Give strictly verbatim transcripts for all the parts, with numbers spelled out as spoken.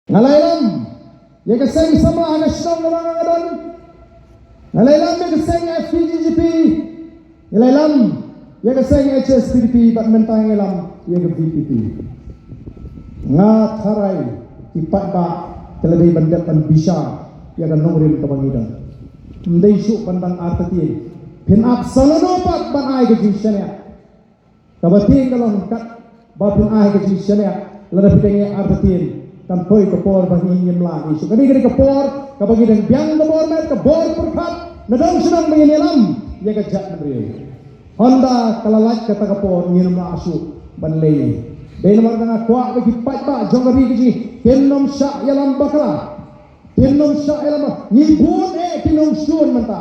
Nga la ïalam ïa ka seng samla ha ka shnong kaba nga don. Nga la ïalam ïa ka seng F K J G P. Nga la ïalam ïa ka seng H S P D P bad mynta nga ïalam ïa ka V P P. Nga tharai ki paidbah ki la dei ban dep ban bishar ïa ka nongrim kaba ngi don. Ym dei shuh ban dang artatien. Phin ap sa lano pat ban ai ka jingshaniah. Kaba tieng ka long katba phin ai ka jingshaniah lada phi dang ïa artatien, kan poi ka por ba ngin ym lah ïa shuh. Kane ka dei ka por kaba ngi dang biang ka bor met, ka bor pyrkhat na dong shnong ba ngin ïalam ïa ka jaitbynriew. Hynda ka la lait kata ka por ngin ym lah shuh ban leh. Dei namar kata nga kwah ba ki paidbah jong ka ri ka jong ngi kin ym shah ïalam bakla. Kin ym shah ïalam, ngi bun eh ki nongshun mynta.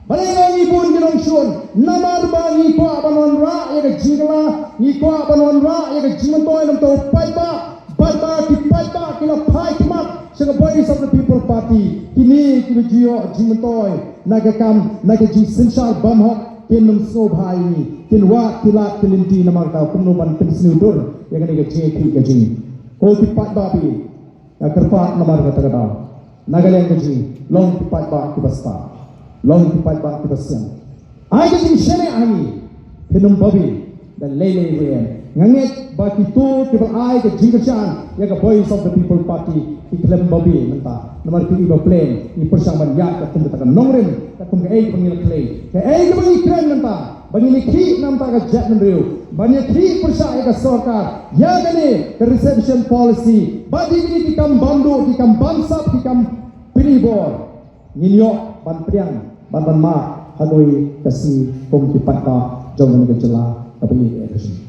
Balei ngi bun ki nongshun? Namar ba ngi kwah ban wanrah ïa ka jingkylla, ngi kwah ban wanrah ïa ka jingmyntoi na bynta u paidbah. Bad ba ki paidbah ki la phai khmat sha ka Voice of the People Party. Kine kiba ju ïoh jingmyntoi na ka kam, na ka jingsynshar bymhok, kin ym sngewbha ïa ngi, kin wad ki lad ki lynti namar ka kumno ban pynsniew dur ïa kane ka jingïakhih ka jong ngi. Ko ki paidbah phi, nga kyrpad namar kata ka daw. Na ka liang ka jong ngi, long ki paidbah kiba stad, long ki paidbah kiba sian. Ai ka jingshaniah ha ngi, phin ym babe da lei lei ruh. Nga ngeit ba kito kiba ai ka jingkyrshan ïa ka Voice of the People Party ki khlem babe mynta. Namar ki i ba plain ngi pyrshang ban ïaid katkum kata ka nongrim, katkum kaei kaba ngi la khlei, kaei kaba ngi kren mynta. Ba ngin ïakhih na bynta ka jaitbynriew, ban ïakhih pyrshah ïa ka sorkar, ïa kane ka reservation policy, bad ïa kine ki kam bymduh, ki kam bymsap, ki kam pyni bor, ngin ïoh ban pdiang bad ban mad ha kawei ka sngi kum ki paidbah jong kane ka jylla kaba ïeit ka jong ngi.